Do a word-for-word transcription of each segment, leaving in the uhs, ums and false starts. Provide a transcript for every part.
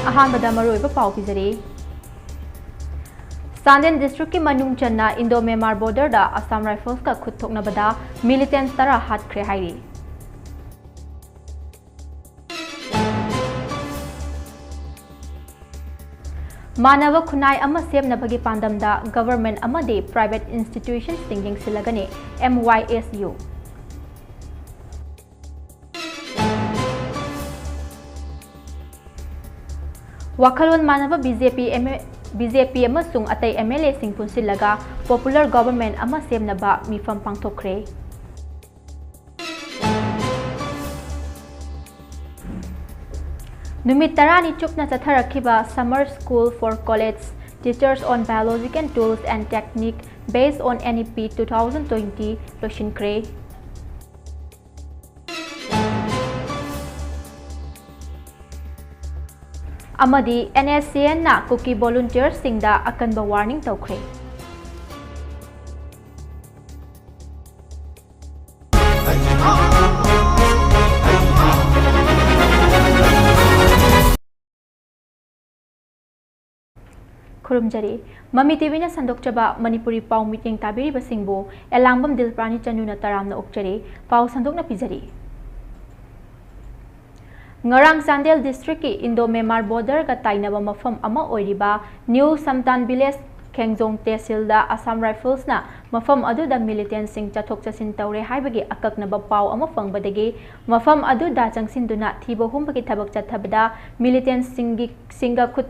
ꯑꯍꯥꯟꯕꯗ ꯃꯔꯨꯑꯣꯏꯕ ꯄꯥꯎ ꯄꯤꯖꯔꯤ꯫ ꯆꯥꯟꯗꯦꯜ district ꯀꯤ ꯃꯅꯨꯡ ꯆꯟꯅ Indo Myanmar border ꯗ Assam Rifles ꯀ ꯈꯨꯠ ꯊꯣꯛꯅꯕꯗ militant ꯇꯔꯥ ꯍꯥꯠꯈ꯭ꯔꯦ ꯍꯥꯏꯔꯤ꯫ ꯃꯥꯟꯅꯕ ꯈꯨꯟꯅꯥꯏ ꯑꯃ ꯁꯦꯝꯅꯕꯒꯤ ꯄꯥꯟꯗꯝꯗ government ꯑꯃꯗꯤ private institution ꯁꯤꯡ ꯌꯦꯡꯁꯤꯜꯂꯒꯅꯤ, M Y S U꯫ ꯋꯥꯈꯜꯂꯣꯟ ꯃꯥꯟꯅꯕ B J P, M-, B J P ꯑꯃꯁꯨꯡ ꯑꯇꯩ M L A ꯁꯤꯡ ꯄꯨꯟꯁꯤꯜꯂꯒ popular government ꯑꯃ ꯁꯦꯝꯅꯕ ꯃꯤꯐꯝ ꯄꯥꯡꯊꯣꯛꯈ꯭ꯔꯦ꯫ ꯅꯨꯃꯤꯠ ꯇꯔꯥꯅꯤ ꯆꯨꯞꯅ ꯆꯠꯊꯔꯛꯈꯤꯕ Summer School for College Teachers on Biological Tools and Technique based on N E P two thousand twenty ꯂꯣꯏꯁꯤꯟꯈ꯭ꯔꯦ꯫ ꯑꯃꯗꯤ N S C N ꯅ ꯀꯨꯀꯤ volunteer ꯁꯤꯡꯗ ꯑꯀꯟꯕ warning ꯇꯧꯈ꯭ꯔꯦ꯫ ꯈꯨꯔꯨꯝꯖꯔꯤ꯫ ꯃꯃꯤ T V ꯅ ꯁꯟꯗꯣꯛꯆꯕ ꯃꯅꯤꯄꯨꯔꯤ ꯄꯥꯎ ꯃꯤꯠꯌꯦꯡ ꯇꯥꯕꯤꯔꯤꯕꯁꯤꯡꯕꯨ ꯑꯦꯂꯥꯡꯕꯝ ꯗꯤꯜꯄ꯭ꯔꯥꯅꯤ ꯆꯅꯨꯅ ꯇꯔꯥꯝꯅ ꯑꯣꯛꯆꯔꯤ꯫ ꯄꯥꯎ ꯁꯟꯗꯣꯛꯅ ꯄꯤꯖꯔꯤ꯫ ꯉꯔꯥꯡ ꯆꯥꯟꯗꯦꯜ district ꯀꯤ Indo Myanmar border ꯒ ꯇꯥꯏꯅꯕ ꯃꯐꯝ ꯑꯃ ꯑꯣꯏꯔꯤꯕ New Samtan Village ꯈꯦꯡꯖꯣꯡ ꯇꯦꯁꯤꯜꯗ Assam Rifles ꯅ ꯃꯐꯝ ꯑꯗꯨꯗ militant ꯁꯤꯡ ꯆꯠꯊꯣꯛ ꯆꯠꯁꯤꯟ ꯇꯧꯔꯦ ꯍꯥꯏꯕꯒꯤ ꯑꯀꯛꯅꯕ ꯄꯥꯎ ꯑꯃ ꯐꯪꯕꯗꯒꯤ ꯃꯐꯝ ꯑꯗꯨꯗ ꯆꯪꯁꯤꯟꯗꯨꯅ ꯊꯤꯕ ꯍꯨꯝꯕꯒꯤ ꯊꯕꯛ ꯆꯠꯊꯕꯗ militant ꯁꯤꯡꯒꯤ, ꯁꯤꯡꯒ ꯈꯨꯠ,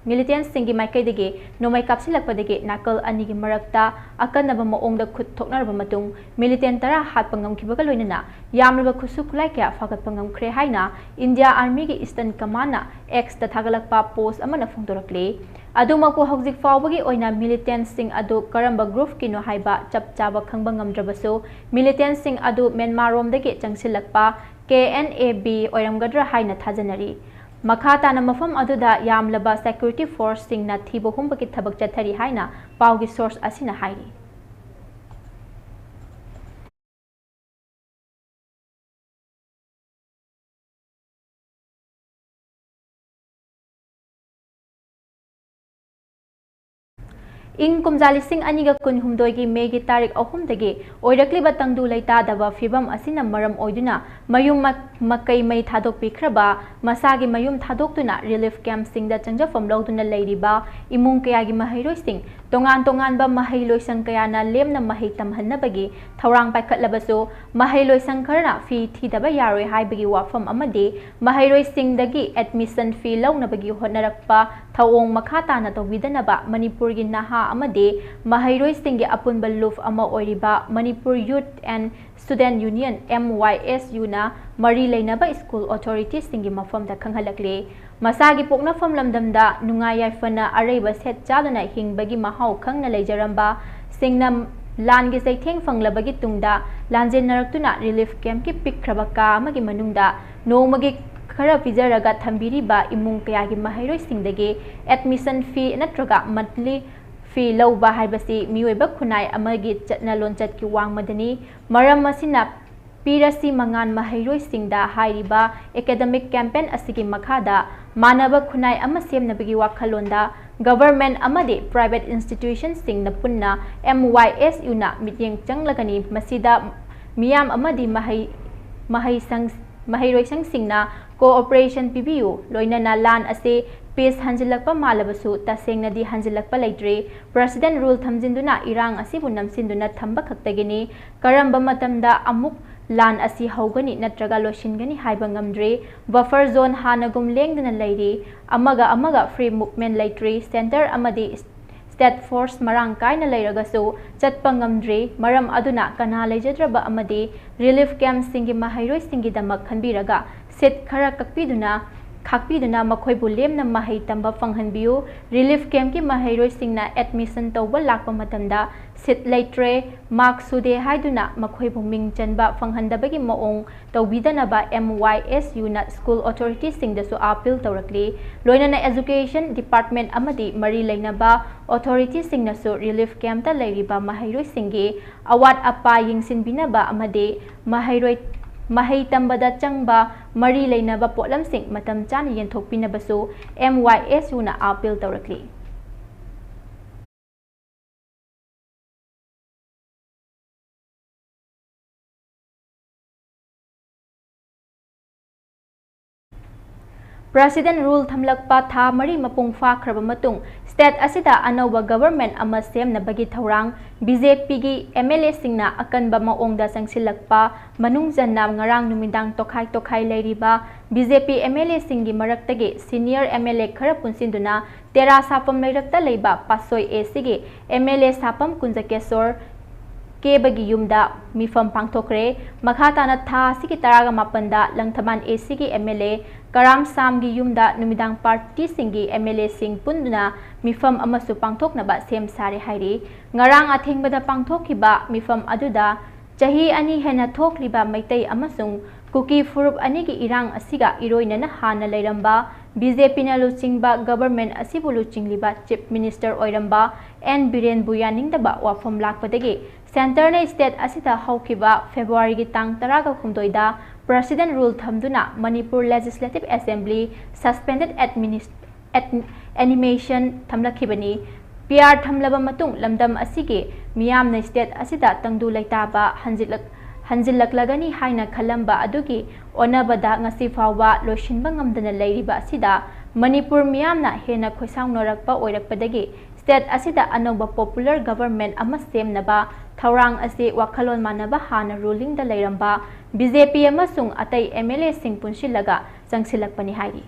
militant ꯁꯤꯡꯒꯤ ꯃꯥꯏꯀꯩꯗꯒꯤ ꯅꯣꯡꯃꯩ ꯀꯥꯞꯁꯤꯜꯂꯛꯄꯗꯒꯤ ꯅꯥꯀꯜ ꯑꯅꯤꯒꯤ ꯃꯔꯛꯇ ꯑꯀꯟꯅꯕ ꯃꯑꯣꯡꯗ ꯈꯨꯠ ꯊꯣꯛꯅꯔꯕ ꯃꯇꯨꯡ militant ꯇꯔꯥ ꯍꯥꯠꯄ ꯉꯝꯈꯤꯕꯒ ꯂꯣꯏꯅꯅ ꯌꯥꯝꯂꯕ ꯈꯨꯠꯁꯨ ꯈꯨꯠꯂꯥꯏ ꯀꯌꯥ ꯐꯥꯒꯠꯄ ꯉꯝꯈ꯭ꯔꯦ ꯍꯥꯏꯅ India Army ꯒꯤ Eastern Command ꯅ X ꯇ ꯊꯥꯒꯠꯂꯛꯄ post ꯑꯃꯅ ꯐꯣꯡꯗꯣꯔꯛꯂꯤ꯫ ꯑꯗꯨꯃꯛꯄꯨ ꯍꯧꯖꯤꯛ ꯐꯥꯎꯕꯒꯤ ꯑꯣꯏꯅ militant ꯁꯤꯡ ꯑꯗꯨ ꯀꯔꯝꯕ group ꯀꯤꯅꯣ ꯍꯥꯏꯕ ꯆꯞ ꯆꯥꯕ ꯈꯪꯕ ꯉꯝꯗ꯭ꯔꯕꯁꯨ, militant ꯁꯤꯡ ꯑꯗꯨ ꯃ꯭ꯌꯥꯟꯃꯥꯔ ꯔꯣꯝꯗꯒꯤ ꯆꯪꯁꯤꯜꯂꯛꯄ K N A B ꯑꯣꯏꯔꯝꯒꯗ꯭ꯔꯥ ꯍꯥꯏꯅ ꯊꯥꯖꯅꯔꯤ꯫ ꯃꯈꯥ ꯇꯥꯅ ꯃꯐꯝ ꯑꯗꯨꯗ ꯌꯥꯝꯂꯕ security force ꯁꯤꯡꯅ ꯊꯤꯕ ꯍꯨꯝꯕꯒꯤ ꯊꯕꯛ ꯆꯠꯊꯔꯤ ꯍꯥꯏꯅ ꯄꯥꯎꯒꯤ source ꯑꯁꯤꯅ ꯍꯥꯏꯔꯤ꯫ ꯏꯪ ꯀꯨꯝꯖꯥ ꯂꯤꯁꯤꯡ ꯑꯅꯤꯒ ꯀꯨꯟꯍꯨꯝꯗꯣꯏꯒꯤ ꯃꯦꯒꯤ ꯇꯥꯔꯤꯛ ꯑꯍꯨꯝꯗꯒꯤ ꯑꯣꯏꯔꯛꯂꯤꯕ ꯇꯪꯗꯨ ꯂꯩꯇꯥꯗꯕ ꯐꯤꯕꯝ ꯑꯁꯤꯅ ꯃꯔꯝ ꯑꯣꯏꯗꯨꯅ ꯃꯌꯨꯝ ꯃ-, ꯃꯀꯩ ꯃꯩ ꯊꯥꯗꯣꯛꯄꯤꯈ꯭ꯔꯕ ꯃꯁꯥꯒꯤ ꯃꯌꯨꯝ ꯊꯥꯗꯣꯛꯇꯨꯅ ꯔꯤꯂꯤꯐ ꯀꯦꯝꯞꯁꯤꯡꯗ ꯆꯪꯖꯐꯝ ꯂꯧꯗꯨꯅ ꯂꯩꯔꯤꯕ ꯏꯃꯨꯡ ꯀꯌꯥꯒꯤ ꯃꯍꯩꯔꯣꯏꯁꯤꯡ, ꯇꯣꯉꯥꯟ ꯇꯣꯉꯥꯟꯕ ꯃꯍꯩ ꯂꯣꯏꯁꯪ ꯀꯌꯥꯅ ꯂꯦꯝꯅ ꯃꯍꯩ ꯇꯝꯍꯟꯅꯕꯒꯤ ꯊꯧꯔꯥꯡ ꯄꯥꯏꯈꯠꯂꯕꯁꯨ, ꯃꯍꯩ ꯂꯣꯏꯁꯪ ꯈꯔꯅ ꯐꯤ ꯊꯤꯗꯕ ꯌꯥꯔꯣꯏ ꯍꯥꯏꯕꯒꯤ ꯋꯥꯐꯝ ꯑꯃꯗꯤ ꯃꯍꯩꯔꯣꯏꯁꯤꯡꯗꯒꯤ ꯑꯦꯗꯃꯤꯁꯟ ꯐꯤ ꯂꯧꯅꯕꯒꯤ ꯍꯣꯠꯅꯔꯛꯄ ꯊꯧꯑꯣꯡ ꯃꯈꯥ ꯇꯥꯅ ꯇꯧꯕꯤꯗꯅꯕ ꯃꯅꯤꯄꯨꯔꯒꯤ ꯅꯍꯥ ꯑꯃꯗꯤ ꯃꯍꯩꯔꯣꯏꯁꯤꯡꯒꯤ ꯑꯄꯨꯟꯕ ꯂꯨꯞ ꯑꯃ ꯑꯣꯏꯔꯤꯕ Manipur Youth and Student Union, M Y S U ꯅ ꯃꯔꯤ ꯂꯩꯅꯕ ꯁ꯭ꯀꯨꯜ ꯑꯣꯊꯣꯔꯤꯇꯤꯁꯤꯡꯒꯤ ꯃꯐꯝꯗ ꯈꯪꯍꯜꯂꯛꯂꯤ꯫ ꯃꯁꯥꯒꯤ ꯄꯣꯛꯅꯐꯝ ꯂꯝꯗꯝꯗ ꯅꯨꯡꯉꯥꯏ ꯌꯥꯏꯐꯅ ꯑꯔꯩꯕ ꯁꯦꯠ ꯆꯥꯗꯨꯅ ꯍꯤꯡꯕꯒꯤ ꯃꯍꯥꯎ ꯈꯪꯅ ꯂꯩꯖꯔꯝꯕ ꯁꯤꯡꯅ ꯂꯥꯟꯒꯤ ꯆꯩꯊꯦꯡ ꯐꯪꯂꯕꯒꯤ ꯇꯨꯡꯗ ꯂꯥꯟꯖꯦꯟꯅꯔꯛꯇꯨꯅ ꯔꯤꯂꯤꯐ ꯀꯦꯝꯞꯀꯤ ꯄꯤꯛꯈ꯭ꯔꯕ ꯀꯥ ꯑꯃꯒꯤ ꯃꯅꯨꯡꯗ ꯅꯣꯡꯃꯒꯤ ꯈꯔ ꯄꯤꯖꯔꯒ ꯊꯝꯕꯤꯔꯤꯕ ꯏꯃꯨꯡ ꯀꯌꯥꯒꯤ ꯃꯍꯩꯔꯣꯏꯁꯤꯡꯗꯒꯤ ꯑꯦꯗꯃꯤꯁꯟ ꯐꯤ ꯅꯠꯇ꯭ꯔꯒ ꯃꯟꯠꯂꯤ ꯐꯤ ꯂꯧꯕ ꯍꯥꯏꯕꯁꯤ ꯃꯤꯑꯣꯏꯕ ꯈꯨꯟꯅꯥꯏ ꯑꯃꯒꯤ ꯆꯠꯅ ꯂꯣꯟꯆꯠꯀꯤ ꯋꯥꯡꯃꯗꯅꯤ꯫ ꯃꯔꯝ ꯑꯁꯤꯅ ꯄꯤꯔꯁꯤ ꯃꯉꯥꯟ ꯃꯍꯩꯔꯣꯏꯁꯤꯡꯗ ꯍꯥꯏꯔꯤꯕ ꯑꯦꯀꯥꯗꯃꯤꯛ ꯀꯦꯝꯄꯦꯟ ꯑꯁꯤꯒꯤ ꯃꯈꯥꯗ ꯃꯥꯟꯅꯕ ꯈꯨꯟꯅꯥꯏ ꯑꯃ ꯁꯦꯝꯅꯕꯒꯤ ꯋꯥꯈꯜꯂꯣꯟꯗ ꯒꯚꯔꯟꯃꯦꯟꯠ ꯑꯃꯗꯤ ꯄ꯭ꯔꯥꯏꯚꯦꯠ ꯏꯟꯁꯇꯤꯇ꯭ꯌꯨꯁꯟꯁꯤꯡꯅ ꯄꯨꯟꯅ M Y S U ꯅ ꯃꯤꯠꯌꯦꯡ ꯆꯪꯂꯒꯅꯤ꯫ ꯃꯁꯤꯗ ꯃꯤꯌꯥꯝ ꯑꯃꯗꯤ ꯃꯍꯩ, ꯃꯍꯩꯁꯪ, ꯃꯍꯩꯔꯣꯏꯁꯪꯁꯤꯡꯅ ꯀꯣꯑꯣꯄꯔꯦꯁꯟ ꯄꯤꯕꯤꯌꯨ꯫ ꯂꯣꯏꯅꯅ ꯂꯥꯟ ꯑꯁꯤ ꯄꯤꯁ ꯍꯟꯖꯤꯜꯂꯛꯄ ꯃꯥꯜꯂꯕꯁꯨ ꯇꯁꯦꯡꯅꯗꯤ ꯍꯟꯖꯤꯜꯂꯛꯄ ꯂꯩꯇ꯭ꯔꯤ꯫ ꯄ꯭ꯔꯁꯤꯗꯦꯟꯠ ꯔꯨꯜ ꯊꯝꯖꯤꯟꯗꯨꯅ ꯏꯔꯥꯡ ꯑꯁꯤꯕꯨ ꯅꯝꯁꯤꯟꯗꯨꯅ ꯊꯝꯕ ꯈꯛꯇꯒꯤꯅꯤ꯫ ꯀꯔꯝꯕ ꯃꯇꯝꯗ ꯑꯃꯨꯛ ꯂꯥꯟ ꯑꯁꯤ ꯍꯧꯒꯅꯤ ꯅꯠꯇ꯭ꯔꯒ ꯂꯣꯏꯁꯤꯟꯒꯅꯤ ꯍꯥꯏꯕ ꯉꯝꯗ꯭ꯔꯤ꯫ ꯕꯐꯔ ꯖꯣꯟ ꯍꯥꯟꯅꯒꯨꯝ ꯂꯦꯡꯗꯅ ꯂꯩꯔꯤ꯫ ꯑꯃꯒ ꯑꯃꯒ ꯐ꯭ꯔꯤ ꯃꯨꯚꯃꯦꯟꯠ ꯂꯩꯇ꯭ꯔꯤ꯫ ꯁꯦꯟꯇꯔ ꯑꯃꯗꯤ ꯁ꯭ꯇꯦꯠ ꯐꯣꯔꯁ ꯃꯔꯥꯡ ꯀꯥꯏꯅ ꯂꯩꯔꯒꯁꯨ ꯆꯠꯄ ꯉꯝꯗ꯭ꯔꯤ꯫ ꯃꯔꯝ ꯑꯗꯨꯅ ꯀꯅꯥ ꯂꯩꯖꯗ꯭ꯔꯕ ꯑꯃꯗꯤ ꯔꯤꯂꯤꯐ ꯀꯦꯝꯞꯁꯤꯡꯒꯤ ꯃꯍꯩꯔꯣꯏꯁꯤꯡꯒꯤꯗꯃꯛ ꯈꯟꯕꯤꯔꯒ ꯁꯤꯠ ꯈꯔ ꯀꯛꯄꯤꯗꯨꯅ, ꯈꯥꯛꯄꯤꯗꯨꯅ ꯃꯈꯣꯏꯕꯨ ꯂꯦꯝꯅ ꯃꯍꯩ ꯇꯝꯕ ꯐꯪꯍꯟꯕꯤꯌꯨ꯫ ꯔꯤꯂꯤꯐ ꯀꯦꯝꯞꯀꯤ ꯃꯍꯩꯔꯣꯏꯁꯤꯡꯅ ꯑꯦꯗꯃꯤꯁꯟ ꯇꯧꯕ ꯂꯥꯛꯄ ꯃꯇꯝꯗ ꯁꯤꯠ ꯂꯩꯇ꯭ꯔꯦ, ꯃꯥꯔꯛ ꯁꯨꯗꯦ ꯍꯥꯏꯗꯨꯅ ꯃꯈꯣꯏꯕꯨ ꯃꯤꯡ ꯆꯟꯕ ꯐꯪꯍꯟꯗꯕꯒꯤ ꯃꯑꯣꯡ ꯇꯧꯕꯤꯗꯅꯕ M Y S U ꯅ ꯁ꯭ꯀꯨꯜ ꯑꯣꯊꯣꯔꯤꯇꯤꯁꯤꯡꯗꯁꯨ ꯑꯥꯄꯤꯜ ꯇꯧꯔꯛꯂꯤ꯫ ꯂꯣꯏꯅꯅ ꯑꯦꯖꯨꯀꯦꯁꯟ ꯗꯤꯄꯥꯔꯠꯃꯦꯟꯠ ꯑꯃꯗꯤ ꯃꯔꯤ ꯂꯩꯅꯕ ꯑꯣꯊꯣꯔꯤꯇꯤꯁꯤꯡꯅꯁꯨ ꯔꯤꯂꯤꯐ ꯀꯦꯝꯞꯇ ꯂꯩꯔꯤꯕ ꯃꯍꯩꯔꯣꯏꯁꯤꯡꯒꯤ ꯑꯋꯥꯠ ꯑꯄꯥ ꯌꯦꯡꯁꯤꯟꯕꯤꯅꯕ ꯑꯃꯗꯤ ꯃꯍꯩꯔꯣꯏ, ꯃꯍꯩ ꯇꯝꯕꯗ ꯆꯪꯕ ꯃꯔꯤ ꯂꯩꯅꯕ ꯄꯣꯠꯂꯝꯁꯤꯡ ꯃꯇꯝ ꯆꯥꯅ ꯌꯦꯟꯊꯣꯛꯄꯤꯅꯕꯁꯨ M Y S U ꯅ ꯑꯥꯄꯤꯜ ꯇꯧꯔꯛꯂꯤ꯫ President Rule ꯊꯝꯂꯛꯄ ꯊꯥ ꯃꯔꯤ ꯃꯄꯨꯡ ꯐꯥꯈ꯭ꯔꯕ ꯃꯇꯨꯡ, state ꯑꯁꯤꯗ ꯑꯅꯧꯕ government ꯑꯃ ꯁꯦꯝꯅꯕꯒꯤ ꯊꯧꯔꯥꯡ BJPꯒꯤ MLAꯁꯤꯡꯅ ꯑꯀꯟꯕ ꯃꯑꯣꯡꯗ ꯆꯪꯁꯤꯜꯂꯛꯄ ꯃꯅꯨꯡ ꯆꯟꯅ ꯉꯔꯥꯡ ꯅꯨꯃꯤꯗꯥꯡ ꯇꯣꯈꯥꯏ ꯇꯣꯈꯥꯏ ꯂꯩꯔꯤꯕ BJP MLAꯁꯤꯡꯒꯤ ꯃꯔꯛꯇꯒꯤ senior MLA ꯈꯔ ꯄꯨꯟꯁꯤꯟꯗꯨꯅ ꯇꯦꯔꯥ ꯁꯥꯐꯝ ꯂꯩꯔꯛꯇ ꯂꯩꯕ ꯄꯥꯠꯁꯣꯏ ACꯒꯤ MLA ꯁꯥꯐꯝ ꯀꯨꯟꯖꯀꯦꯁꯣꯔ ꯀꯦꯕꯒꯤ ꯌꯨꯝꯗ ꯃꯤꯐꯝ ꯄꯥꯡꯊꯣꯛꯈ꯭ꯔꯦ꯫ ꯃꯈꯥ ꯇꯥꯅ ꯊꯥ ꯑꯁꯤꯒꯤ ꯇꯔꯥꯒ ꯃꯥꯄꯟꯗ ꯂꯪꯊꯕꯥꯜ ACꯒꯤ MLA ꯀꯔꯥꯝ ꯁꯥꯝꯒꯤ ꯌꯨꯝꯗ ꯅꯨꯃꯤꯗꯥꯡ partyꯁꯤꯡꯒꯤ MLAꯁꯤꯡ ꯄꯨꯟꯗꯨꯅ ꯃꯤꯐꯝ ꯑꯃꯁꯨ ꯄꯥꯡꯊꯣꯛꯅꯕ ꯁꯦꯝ ꯁꯥꯔꯦ ꯍꯥꯏꯔꯤ꯫ ꯉꯔꯥꯡ ꯑꯊꯦꯡꯕꯗ ꯄꯥꯡꯊꯣꯛꯈꯤꯕ ꯃꯤꯐꯝ ꯑꯗꯨꯗ ꯆꯍꯤ ꯑꯅꯤ ꯍꯦꯟꯅ ꯊꯣꯛꯂꯤꯕ ꯃꯩꯇꯩ ꯑꯃꯁꯨꯡ ꯀꯨꯀꯤ ꯐꯨꯔꯨꯞ ꯑꯅꯤꯒꯤ ꯏꯔꯥꯡ ꯑꯁꯤꯒ ꯏꯔꯣꯏꯅꯅ ꯍꯥꯟꯅ ꯂꯩꯔꯝꯕ BJPꯅ ꯂꯨꯆꯤꯡꯕ government ꯑꯁꯤꯕꯨ ꯂꯨꯆꯤꯡꯂꯤꯕ Chief Minister ꯑꯣꯏꯔꯝꯕ N ꯕꯤꯔꯦꯟꯕꯨ ꯌꯥꯅꯤꯡꯗꯕ ꯋꯥꯐꯝ ꯂꯥꯛꯄꯗꯒꯤ centreꯅ state ꯑꯁꯤꯗ ꯍꯧꯈꯤꯕ Februaryꯒꯤ ꯇꯥꯡ ꯇꯔꯥꯒ ꯍꯨꯝꯗꯣꯏꯗ President Rule ꯊꯝꯗꯨꯅ Manipur Legislative Assembly suspended administ-, ad-, animation ꯊꯝꯂꯛꯈꯤꯕꯅꯤ꯫ PR ꯊꯝꯂꯕ ꯃꯇꯨꯡ ꯂꯝꯗꯝ ꯑꯁꯤꯒꯤ ꯃꯤꯌꯥꯝꯅ state ꯑꯁꯤꯗ ꯇꯪꯗꯨ ꯂꯩꯇꯥꯕ ꯍꯟꯖꯤꯜꯂꯛ-, ꯍꯟꯖꯤꯜꯂꯛꯂꯒꯅꯤ ꯍꯥꯏꯅ ꯈꯜꯂꯝꯕ ꯑꯗꯨꯒꯤ ꯑꯣꯟꯅꯕꯗ ꯉꯁꯤ ꯐꯥꯎꯕ ꯂꯣꯏꯁꯤꯟꯕ ꯉꯝꯗꯅ ꯂꯩꯔꯤꯕ ꯑꯁꯤꯗ ꯃꯅꯤꯄꯨꯔ ꯃꯤꯌꯥꯝꯅ ꯍꯦꯟꯅ ꯈꯣꯏꯁꯥꯎꯅꯔꯛꯄ ꯑꯣꯏꯔꯛꯄꯗꯒꯤ state ꯑꯁꯤꯗ ꯑꯅꯧꯕ popular government ꯑꯃ ꯁꯦꯝꯅꯕ ꯊꯧꯔꯥꯡ ꯑꯁꯤ ꯋꯥꯈꯜꯂꯣꯟ ꯃꯥꯟꯅꯕ ꯍꯥꯟꯅ rulingꯗ ꯂꯩꯔꯝꯕ BJP ꯑꯃꯁꯨꯡ ꯑꯇꯩ MLAꯁꯤꯡ ꯄꯨꯟꯁꯤꯜꯂꯒ ꯆꯪꯁꯤꯜꯂꯛꯄꯅꯤ ꯍꯥꯏꯔꯤ꯫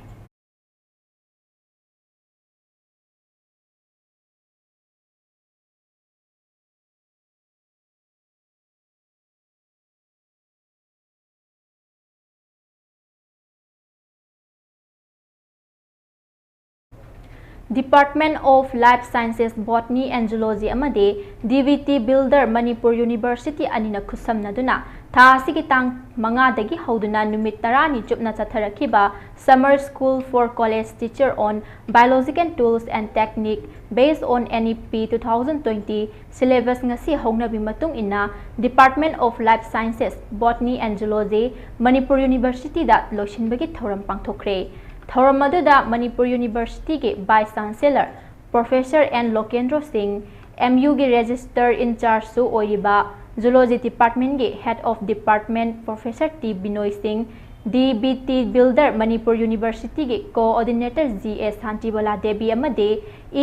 Department of Life Sciences, Botany and Zoology ꯑꯃꯗꯤ DVT Builder Manipur University ꯑꯅꯤꯅ ꯈꯨꯠꯁꯝꯅꯗꯨꯅ ꯊꯥ ꯑꯁꯤꯒꯤ ꯇꯥꯡ ꯃꯉꯥꯗꯒꯤ ꯍꯧꯗꯨꯅ ꯅꯨꯃꯤꯠ ꯇꯔꯥꯅꯤ ꯆꯨꯞꯅ ꯆꯠꯊꯔꯛꯈꯤꯕ Summer School for College Teacher on Biological Tools and Technique based on NEP two thousand twenty syllabus ꯉꯁꯤ ꯍꯧꯅꯕꯤ ꯃꯇꯨꯡ ꯏꯟꯅ Department of Life Sciences, Botany and Zoology, Manipur Universityꯗ ꯂꯣꯏꯁꯤꯟꯕꯒꯤ ꯊꯧꯔꯝ ꯄꯥꯡꯊꯣꯛꯈ꯭ꯔꯦ꯫ ꯊꯧꯔꯝ ꯑꯗꯨꯗ Manipur Universityꯒꯤ Vice Chancellor Professor N ꯂꯣꯀꯦꯟꯗ꯭ꯔꯣ ꯁꯤꯡ, MUꯒꯤ Register in Chargeꯁꯨ ꯑꯣꯏꯔꯤꯕ Zoology Departmentꯀꯤ Head of Department Professor T Binoy Singh, D B T builder Manipur ꯌꯨꯅꯤꯚꯔꯁꯤꯇꯤꯒꯤ coordinator G S Shantibala Devi ꯑꯃꯗꯤ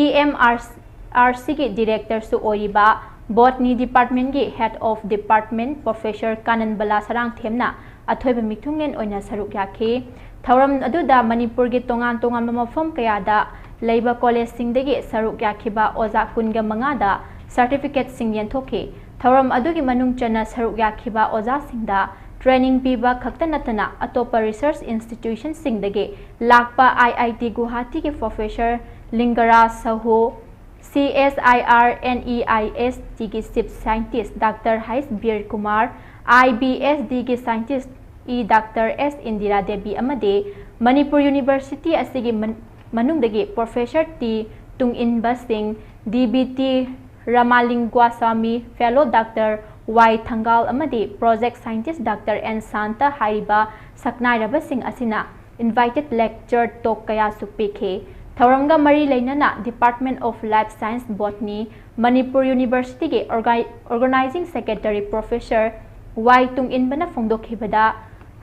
ꯏ ꯑꯦꯝ ꯑꯥꯔ ꯁꯤꯒꯤ ꯗꯤꯔꯦꯛꯇꯔꯁꯨ ꯑꯣꯏꯔꯤꯕ ꯕꯣꯠꯅꯤ ꯗꯤꯄꯥꯔꯠꯃꯦꯟꯒꯤ head of department professor Kananbala ꯁꯔꯥꯡꯊꯦꯝꯅ ꯑꯊꯣꯏꯕ ꯃꯤꯊꯨꯡꯂꯦꯟ ꯑꯣꯏꯅ ꯁꯔꯨꯛ ꯌꯥꯈꯤ꯫ ꯊꯧꯔꯝ ꯑꯗꯨꯗ ꯃꯅꯤꯄꯨꯔꯒꯤ ꯇꯣꯉꯥꯟ ꯇꯣꯉꯥꯟꯕ ꯃꯐꯝ ꯀꯌꯥꯗ ꯂꯩꯕ ꯀꯣꯂꯦꯖꯁꯤꯡꯗꯒꯤ ꯁꯔꯨꯛ ꯌꯥꯈꯤꯕ ꯑꯣꯖꯥ ꯀꯨꯟꯒ ꯃꯉꯥꯗ ꯁꯥꯔꯇꯤꯐꯤꯀꯦꯠꯁꯤꯡ ꯌꯦꯟꯊꯣꯛꯈꯤ꯫ ꯊꯧꯔꯝ ꯑꯗꯨꯒꯤ ꯃꯅꯨꯡ ꯆꯟꯅ ꯁꯔꯨꯛ ꯌꯥꯈꯤꯕ ꯑꯣꯖꯥꯁꯤꯡꯗ ꯇ꯭ꯔꯦꯅꯤꯡ ꯄꯤꯕ ꯈꯛꯇ ꯅꯠꯇꯅ ꯑꯇꯣꯞꯄ ꯔꯤꯁꯔꯆ ꯏꯟꯁꯇꯤꯇ꯭ꯌꯨꯁꯟꯁꯤꯡꯗꯒꯤ ꯂꯥꯛꯄ ꯑꯥꯏ ꯑꯥꯏ T ꯒꯨꯋꯥꯍꯥꯇꯤꯒꯤ professor Lingaraj Sahu, C S I R N E I S ꯇꯤꯒꯤ ꯆꯤꯐ ꯁꯥꯏꯟꯇꯤꯁ ꯗꯥꯛꯇꯔ ꯍꯩꯁ Bir Kumar, I B S ꯗꯤꯒꯤ scientist E doctor S Indira Devi ꯑꯃꯗꯤ ꯃꯅꯤꯄꯨꯔ ꯌꯨꯅꯤꯚꯔꯁꯤꯇꯤ ꯑꯁꯤꯒꯤ ꯃꯅꯨꯡꯗꯒꯤ ꯄ꯭ꯔꯣꯐꯦꯁꯔ ꯇꯤ ꯇꯨꯡꯏꯟꯕꯁꯤꯡ, D B T Ramalingaswami, fellow doctor Y Thangal ꯑꯃꯗꯤ project scientist doctor N Santa ꯍꯥꯏꯔꯤꯕ ꯁꯛꯅꯥꯏꯔꯕꯁꯤꯡ ꯑꯁꯤꯅ ꯏꯟꯚꯥꯏꯇꯦꯗ ꯂꯦꯛꯆꯔ ꯇꯣꯛ ꯀꯌꯥꯁꯨ ꯄꯤꯈꯤ꯫ ꯊꯧꯔꯝꯒ ꯃꯔꯤ ꯂꯩꯅꯅ Department of Life Science Botany, Manipur ꯌꯨꯅꯤꯚꯔꯁꯤꯇꯤꯒꯤ ꯑꯣꯔꯒꯅꯥꯏꯖꯤꯡ ꯁꯦꯀ꯭ꯔꯦꯇꯔꯤ ꯄ꯭ꯔꯣꯐꯦꯁꯔ ꯋꯥꯏ ꯇꯨꯡꯏꯟꯕꯅ ꯐꯣꯡꯗꯣꯛꯈꯤꯕꯗ,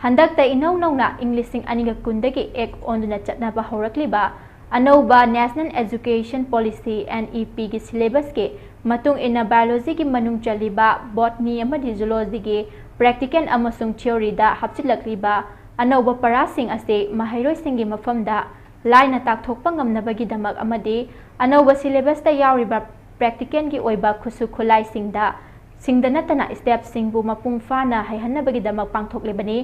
ꯍꯟꯗꯛꯇ ꯏꯅꯧ ꯅꯧꯅ ꯏꯪ ꯂꯤꯁꯤꯡ ꯑꯅꯤꯒ ꯀꯨꯟꯗꯒꯤ ꯑꯦꯛ ꯑꯣꯟꯗꯨꯅ ꯆꯠꯅꯕ ꯍꯧꯔꯛꯂꯤꯕ ꯑꯅꯧꯕ National Education Policy, N E Pꯒꯤ ꯁꯤꯂꯦꯕꯁꯀꯤ ꯃꯇꯨꯡ ꯏꯟꯅ ꯕꯥꯏꯑꯣꯂꯣꯖꯤꯒꯤ ꯃꯅꯨꯡ ꯆꯜꯂꯤꯕ ꯕꯣꯠꯅꯤ ꯑꯃꯗꯤ ꯖꯨꯂꯣꯖꯤꯒꯤ ꯄ꯭ꯔꯦꯛꯇꯤꯀꯦꯜ ꯑꯃꯁꯨꯡ ꯊꯤꯑꯣꯔꯤꯗ ꯍꯥꯞꯆꯤꯜꯂꯛꯂꯤꯕ ꯑꯅꯧꯕ ꯄꯔꯥꯁꯤꯡ ꯑꯁꯤ ꯃꯍꯩꯔꯣꯏꯁꯤꯡꯒꯤ ꯃꯐꯝꯗ ꯂꯥꯏꯅ ꯇꯥꯛꯊꯣꯛꯄ ꯉꯝꯅꯕꯒꯤꯗꯃꯛ ꯑꯃꯗꯤ ꯑꯅꯧꯕ ꯁꯤꯂꯦꯕꯁꯇ ꯌꯥꯎꯔꯤꯕ ꯄ꯭ꯔꯦꯛꯇꯤꯀꯦꯜꯒꯤ ꯑꯣꯏꯕ ꯈꯨꯠꯁꯨ ꯈꯨꯠꯂꯥꯏꯁꯤꯡꯗ ꯁꯤꯡꯗ ꯅꯠꯇꯅ ꯁ꯭ꯇꯦꯞꯁꯤꯡꯕꯨ ꯃꯄꯨꯡ ꯐꯥꯅ ꯍꯩꯍꯟꯅꯕꯒꯤꯗꯃꯛ ꯄꯥꯡꯊꯣꯛꯂꯤꯕꯅꯤ꯫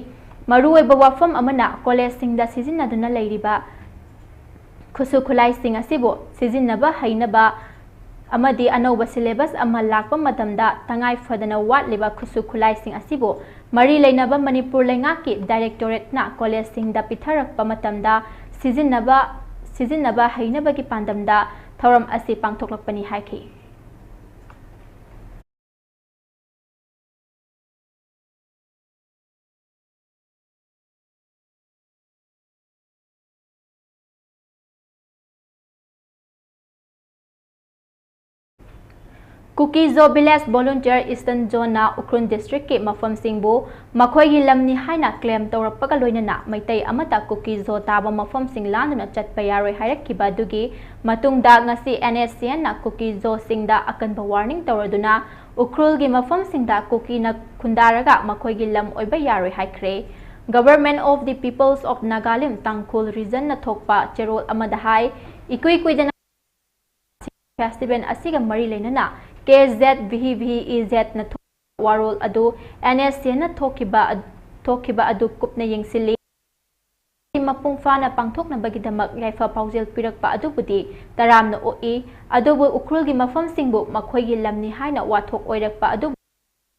ꯃꯔꯨꯑꯣꯏꯕ ꯋꯥꯐꯝ ꯑꯃꯅ ꯀꯣꯂꯦꯖꯁꯤꯡꯗ ꯁꯤꯖꯤꯟꯅꯗꯨꯅ ꯂꯩꯔꯤꯕ ꯈꯨꯠꯁꯨ ꯈꯨꯠꯂꯥꯏꯁꯤꯡ ꯑꯁꯤꯕꯨ ꯁꯤꯖꯤꯟꯅꯕ ꯍꯩꯅꯕ ꯑꯃꯗꯤ ꯑꯅꯧꯕ ꯁꯤꯂꯦꯕꯁ ꯑꯃ ꯂꯥꯛꯄ ꯃꯇꯝꯗ ꯇꯉꯥꯏ ꯐꯗꯅ ꯋꯥꯠꯂꯤꯕ ꯈꯨꯠꯁꯨ ꯈꯨꯠꯂꯥꯏꯁꯤꯡ ꯑꯁꯤꯕꯨ ꯃꯔꯤ ꯂꯩꯅꯕ ꯃꯅꯤꯄꯨꯔ ꯂꯩꯉꯥꯛꯀꯤ ꯗꯥꯏꯔꯦꯛꯇꯣꯔꯦꯠꯅ ꯀꯣꯂꯦꯖꯁꯤꯡꯗ ꯄꯤꯊꯔꯛꯄ ꯃꯇꯝꯗ ꯁꯤꯖꯤꯟꯅꯕ, ꯁꯤꯖꯤꯟꯅꯕ ꯍꯩꯅꯕꯒꯤ ꯄꯥꯟꯗꯝꯗ ꯊꯧꯔꯝ ꯑꯁꯤ ꯄꯥꯡꯊꯣꯛꯂꯛꯄꯅꯤ ꯍꯥꯏꯈꯤ꯫ ꯀꯨꯀꯤ ꯖꯣ ꯚꯤꯂꯦꯖ ꯚꯣꯂꯨꯟꯇꯤꯌꯔ ꯏꯁꯇꯔꯟ ꯖꯣꯟꯅ ꯎꯈ꯭ꯔꯨꯜ ꯗꯤꯁꯇ꯭ꯔꯤꯛꯀꯤ ꯃꯐꯝꯁꯤꯡꯕꯨ ꯃꯈꯣꯏꯒꯤ ꯂꯝꯅꯤ ꯍꯥꯏꯅ ꯀ꯭ꯂꯦꯝ ꯇꯧꯔꯛꯄꯒ ꯂꯣꯏꯅꯅ ꯃꯩꯇꯩ ꯑꯃꯠꯇ ꯀꯨꯀꯤ ꯖꯣ ꯇꯥꯕ ꯃꯐꯝꯁꯤꯡ ꯂꯥꯟꯗꯨꯅ ꯆꯠꯄ ꯌꯥꯔꯣꯏ ꯍꯥꯏꯔꯛꯈꯤꯕ ꯑꯗꯨꯒꯤ ꯃꯇꯨꯡꯗ ꯉꯁꯤ ꯑꯦꯟ ꯑꯦꯁ ꯁꯤ ꯑꯦꯟꯅ ꯀꯨꯀꯤ ꯖꯣꯁꯤꯡꯗ ꯑꯀꯟꯕ ꯋꯥꯔꯅꯤꯡ ꯇꯧꯔꯗꯨꯅ ꯎꯈ꯭ꯔꯨꯜꯒꯤ ꯃꯐꯝꯁꯤꯡꯗ ꯀꯨꯀꯤꯅ ꯈꯨꯟꯗꯥꯔꯒ ꯃꯈꯣꯏꯒꯤ ꯂꯝ ꯑꯣꯏꯕ ꯌꯥꯔꯣꯏ ꯍꯥꯏꯈ꯭ꯔꯦ꯫ Government of the Peoples of Nagalim ꯇꯥꯡꯈꯨꯜ ꯔꯤꯖꯟꯅ ꯊꯣꯛꯄ ꯆꯦꯔꯣꯜ ꯑꯃꯗ ꯍꯥꯏ, ꯏꯀꯨꯏ ꯀꯨꯏꯗꯅ ꯐꯦꯁꯇꯤꯚꯦꯜ ꯑꯁꯤꯒ ꯃꯔꯤ ꯂꯩꯅꯅ ꯀꯦ ꯖꯦꯠ ꯚꯤ ꯚꯤ ꯏ ꯖꯦꯠꯅ ꯊꯣꯛꯄ ꯋꯥꯔꯣꯜ ꯑꯗꯨ ꯑꯦꯟ ꯑꯦꯁ ꯁꯤ ꯑꯦꯟꯅ ꯊꯣꯛꯈꯤꯕ ꯑꯗ-, ꯊꯣꯛꯈꯤꯕ ꯑꯗꯨ ꯀꯨꯞꯅ ꯌꯦꯡꯁꯤꯜꯂꯤ꯫ ꯃꯄꯨꯡ ꯐꯥꯅ ꯄꯥꯡꯊꯣꯛꯅꯕꯒꯤꯗꯃꯛ ꯌꯥꯏꯐ ꯄꯥꯎꯖꯦꯜ ꯄꯤꯔꯛꯄ ꯑꯗꯨꯕꯨꯗꯤ ꯇꯔꯥꯝꯅ ꯑꯣꯛꯏ, ꯑꯗꯨꯕꯨ ꯎꯈ꯭ꯔꯨꯜꯒꯤ ꯃꯐꯝꯁꯤꯡꯕꯨ ꯃꯈꯣꯏꯒꯤ ꯂꯝꯅꯤ ꯍꯥꯏꯅ ꯋꯥꯊꯣꯛ ꯑꯣꯏꯔꯛꯄ ꯑꯗꯨꯕꯨ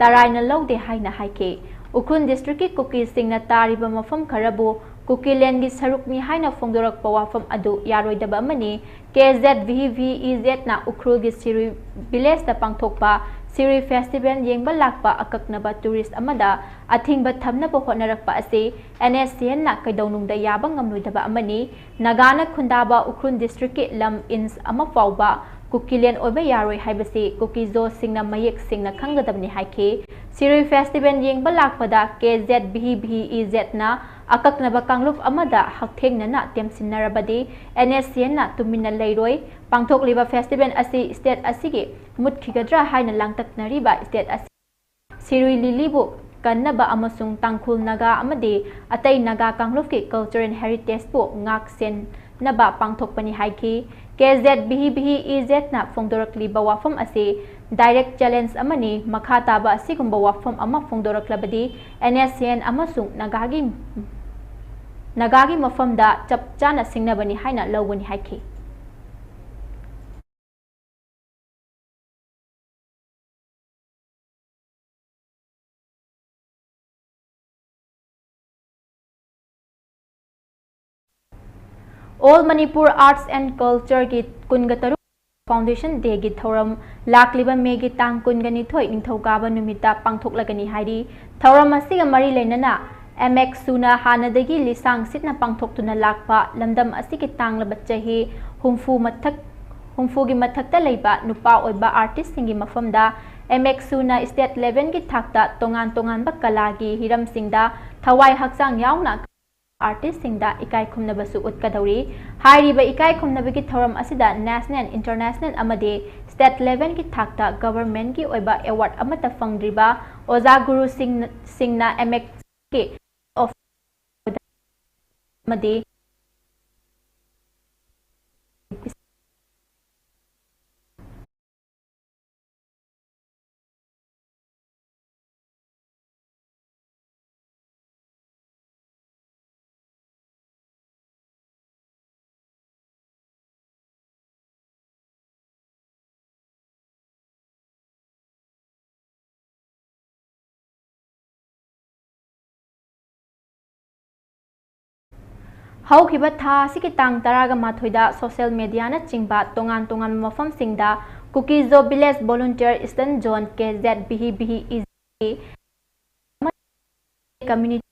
ꯇꯔꯥꯏꯅ ꯂꯧꯗꯦ ꯍꯥꯏꯅ ꯍꯥꯏꯈꯤ꯫ ꯎꯈ꯭ꯔꯨꯜ ꯗꯤꯁꯇ꯭ꯔꯤꯛꯀꯤ ꯀꯨꯀꯤꯁꯤꯡꯅ ꯇꯥꯔꯤꯕ ꯃꯐꯝ ꯈꯔꯕꯨ ꯀꯨꯀꯤꯂꯦꯟꯒꯤ ꯁꯔꯨꯛꯅꯤ ꯍꯥꯏꯅ ꯐꯣꯡꯗꯣꯔꯛꯄ ꯋꯥꯐꯝ ꯑꯗꯨ ꯌꯥꯔꯣꯏꯗꯕ ꯑꯃꯅꯤ꯫ ꯀꯦ ꯖꯦꯠ ꯚꯤ ꯚꯤ ꯏ ꯖꯦꯠꯅ ꯎꯈ꯭ꯔꯨꯜꯒꯤ ꯁꯤꯔꯨꯏ ꯚꯤꯂꯦꯖꯇ ꯄꯥꯡꯊꯣꯛꯄ ꯁꯤꯔꯨꯏ ꯐꯦꯁꯇꯤꯚꯦꯜ ꯌꯦꯡꯕ ꯂꯥꯛꯄ ꯑꯀꯛꯅꯕ ꯇꯨꯔꯤꯁ ꯑꯃꯗ ꯑꯊꯤꯡꯕ ꯊꯝꯅꯕ ꯍꯣꯠꯅꯔꯛꯄ ꯑꯁꯤ ꯑꯦꯟ ꯑꯦꯁ ꯁꯤ ꯑꯦꯟꯅ ꯀꯩꯗꯧꯅꯨꯡꯗ ꯌꯥꯕ ꯉꯝꯂꯣꯏꯗꯕ ꯑꯃꯅꯤ꯫ ꯅꯥꯒꯥꯅ ꯈꯨꯟꯗꯥꯕ ꯎꯈ꯭ꯔꯨꯜ ꯗꯤꯁꯇ꯭ꯔꯤꯛꯀꯤ ꯂꯝ ꯏꯟꯆ ꯑꯃ ꯐꯥꯎꯕ ꯀꯨꯀꯤꯂꯦꯟ ꯑꯣꯏꯕ ꯌꯥꯔꯣꯏ ꯍꯥꯏꯕꯁꯤ ꯀꯨꯀꯤ ꯖꯣꯁꯤꯡꯅ ꯃꯌꯦꯛ ꯁꯦꯡꯅ ꯈꯪꯒꯗꯕꯅꯤ ꯍꯥꯏꯈꯤ꯫ ꯁꯤꯔꯨꯏ ꯐꯦꯁꯇꯤꯚꯦꯜ ꯌꯦꯡꯕ ꯂꯥꯛꯄꯗ ꯀꯦ ꯖꯦꯠ ꯚꯤ ꯚꯤ ꯏ ꯖꯦꯠꯅ ꯑꯀꯛꯅꯕ ꯀꯥꯡꯂꯨꯞ ꯑꯃꯗ ꯍꯛꯊꯦꯡꯅꯅ ꯇꯦꯝꯁꯤꯟꯅꯔꯕꯗꯤ ꯑꯦꯟ ꯑꯦꯁ ꯁꯤ ꯑꯦꯟꯅ ꯇꯨꯃꯤꯟꯅ ꯂꯩꯔꯣꯏ꯫ ꯄꯥꯡꯊꯣꯛꯂꯤꯕ ꯐꯦꯁꯇꯤꯚꯦꯜ ꯑꯁꯤ ꯁ꯭ꯇꯦꯠ ꯑꯁꯤꯒꯤ ꯃꯨꯠꯈꯤꯒꯗ꯭ꯔꯥ ꯍꯥꯏꯅ ꯂꯥꯡꯇꯛꯅꯔꯤꯕ ꯁ꯭ꯇꯦꯠ ꯑꯁꯤ ꯁꯤꯔꯨꯏ ꯂꯤꯂꯤꯕꯨ ꯀꯟꯅꯕ ꯑꯃꯁꯨꯡ ꯇꯥꯡꯈꯨꯜ ꯅꯥꯒꯥ ꯑꯃꯗꯤ ꯑꯇꯩ ꯅꯥꯒꯥ ꯀꯥꯡꯂꯨꯞꯀꯤ ꯀꯜꯆꯔꯦꯜ ꯍꯦꯔꯤꯇꯦꯖꯄꯨ ꯉꯥꯛ ꯁꯦꯟꯅꯕ ꯄꯥꯡꯊꯣꯛꯄꯅꯤ ꯍꯥꯏꯈꯤ꯫ ꯀꯦ ꯖꯦꯠ ꯚꯤ ꯚꯤ ꯏ ꯖꯦꯠꯅ ꯐꯣꯡꯗꯣꯔꯛꯂꯤꯕ ꯋꯥꯐꯝ ꯑꯁꯤ ꯗꯥꯏꯔꯦꯛ ꯆꯦꯂꯦꯟꯖ ꯑꯃꯅꯤ꯫ ꯃꯈꯥ ꯇꯥꯕ ꯑꯁꯤꯒꯨꯝꯕ ꯋꯥꯐꯝ ꯑꯃ ꯐꯣꯡꯗꯣꯔꯛꯂꯕꯗꯤ ꯑꯦꯟ ꯑꯦꯁ ꯁꯤ ꯑꯦꯟ ꯑꯃꯁꯨꯡ ꯅꯥꯒꯥꯒꯤ, ꯅꯥꯒꯥꯒꯤ ꯃꯐꯝꯗ ꯆꯞ ꯆꯥꯅ ꯁꯤꯡꯅꯕꯅꯤ ꯍꯥꯏꯅ ꯂꯧꯒꯅꯤ ꯍꯥꯏꯈꯤ꯫ All Manipur Arts and Culture ꯒꯤ ꯀꯨꯟꯒ ꯇꯔꯨꯛ Foundation Day ꯒꯤ ꯊꯧꯔꯝ ꯂꯥꯛꯂꯤꯕ ꯃꯦꯒꯤ ꯇꯥꯡ ꯀꯨꯟꯒ ꯅꯤꯊꯣꯏ ꯅꯤꯡꯊꯧꯀꯥꯕ ꯅꯨꯃꯤꯠꯇ ꯄꯥꯡꯊꯣꯛꯂꯒꯅꯤ ꯍꯥꯏꯔꯤ꯫ ꯊꯧꯔꯝ ꯑꯁꯤꯒ ꯃꯔꯤ ꯂꯩꯅꯅ ꯑꯦꯝ ꯑꯦꯛꯁ ꯁꯨꯅ ꯍꯥꯟꯅꯗꯒꯤ ꯂꯤꯁꯥꯡ ꯁꯤꯠꯅ ꯄꯥꯡꯊꯣꯛꯇꯨꯅ ꯂꯥꯛꯄ ꯂꯝꯗꯝ ꯑꯁꯤꯒꯤ ꯇꯥꯡꯂꯕ ꯆꯍꯤ ꯍꯨꯝꯐꯨ ꯃꯊꯛ, ꯍꯨꯝꯐꯨꯒꯤ ꯃꯊꯛꯇ ꯂꯩꯕ ꯅꯨꯄꯥ ꯑꯣꯏꯕ artistꯁꯤꯡꯒꯤ ꯃꯐꯝꯗ ꯑꯦꯝ ꯑꯦꯛꯁ ꯁꯨꯅ state levelꯒꯤ ꯊꯥꯛꯇ ꯇꯣꯉꯥꯟ ꯇꯣꯉꯥꯟꯕ ꯀꯂꯥꯒꯤ ꯍꯤꯔꯝꯁꯤꯡꯗ ꯊꯋꯥꯏ ꯍꯛꯆꯥꯡ ꯌꯥꯎꯅ artistꯁꯤꯡꯗ ꯏꯀꯥꯏ ꯈꯨꯝꯅꯕꯁꯨ ꯎꯠꯀꯗꯧꯔꯤ꯫ ꯍꯥꯏꯔꯤꯕ ꯏꯀꯥꯏ ꯈꯨꯝꯅꯕꯒꯤ ꯊꯧꯔꯝ ꯑꯁꯤꯗ national, international ꯑꯃꯗꯤ state levelꯒꯤ ꯊꯥꯛꯇ governmentꯀꯤ ꯑꯣꯏꯕ award ꯑꯃꯠꯇ ꯐꯪꯗ꯭ꯔꯤꯕ ꯑꯣꯖꯥ ꯒꯨꯔꯨꯁꯤꯡ, ꯁꯤꯡꯅ ꯑꯦꯝ ꯑꯦꯛꯁꯀꯤ ꯑꯃꯗꯤ ꯍꯧꯈꯤꯕ ꯊꯥ ꯑꯁꯤꯒꯤ ꯇꯥꯡ ꯇꯔꯥꯒ ꯃꯥꯊꯣꯏꯗ social mediaꯅꯆꯤꯡꯕ ꯇꯣꯉꯥꯟ ꯇꯣꯉꯥꯟꯕ ꯃꯐꯝꯁꯤꯡꯗ Kuki-Zo Village Volunteer Eastern Zone, K Z V V E E Z, community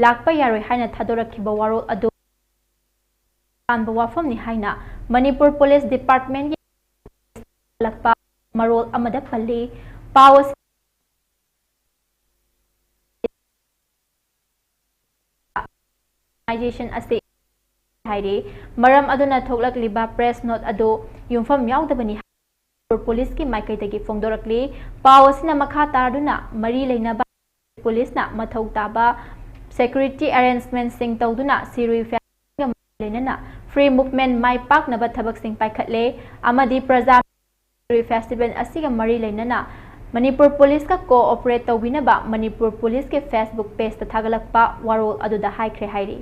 ꯂꯥꯛꯄ ꯌꯥꯔꯣꯏ ꯍꯥꯏꯅ ꯊꯥꯗꯣꯔꯛꯈꯤꯕ ꯋꯥꯔꯣꯜ ꯑꯗꯨ ꯑꯔꯥꯟꯕ ꯋꯥꯐꯝꯅꯤ ꯍꯥꯏꯅ ꯃꯅꯤꯄꯨꯔ Police Departmentꯀꯤ ꯂꯛꯄ ꯃꯔꯣꯜ ꯑꯃꯗ ꯄꯜꯂꯤ꯫ ꯄꯥꯎ ꯑꯁꯤ organization ꯑꯁꯤ ꯍꯥꯏꯔꯤ꯫ ꯃꯔꯝ ꯑꯗꯨꯅ ꯊꯣꯛꯂꯛꯂꯤꯕ press note ꯑꯗꯨ ꯌꯨꯝꯐꯝ ꯌꯥꯎꯗꯕꯅꯤ ꯍꯥꯏꯅ ꯃꯅꯤꯄꯨꯔ Policeꯀꯤ ꯃꯥꯏꯀꯩꯗꯒꯤ ꯐꯣꯡꯗꯣꯔꯛꯂꯤ꯫ ꯄꯥꯎ ꯑꯁꯤꯅ ꯃꯈꯥ ꯇꯥꯗꯨꯅ ꯃꯔꯤ ꯂꯩꯅꯕ Policeꯅ ꯃꯊꯧ ꯇꯥꯕ security arrangementꯁꯤꯡ ꯇꯧꯗꯨꯅ ꯁꯤꯔꯨꯏ festivalꯒ ꯃꯔꯤ ꯂꯩꯅꯅ free movement ꯃꯥꯏ ꯄꯥꯛꯅꯕ ꯊꯕꯛꯁꯤꯡ ꯄꯥꯏꯈꯠꯂꯦ ꯑꯃꯗꯤ ꯄ꯭ꯔꯖꯥ ꯁꯤꯔꯨꯏ festival ꯑꯁꯤꯒ ꯃꯔꯤ ꯂꯩꯅꯅ ꯃꯅꯤꯄꯨꯔ Policeꯀ cooperate ꯇꯧꯕꯤꯅꯕ ꯃꯅꯤꯄꯨꯔ Policeꯀꯤ Facebook pageꯇ ꯊꯥꯒꯠꯂꯛꯄ ꯋꯥꯔꯣꯜ ꯑꯗꯨꯗ ꯍꯥꯏꯈ꯭ꯔꯦ ꯍꯥꯏꯔꯤ꯫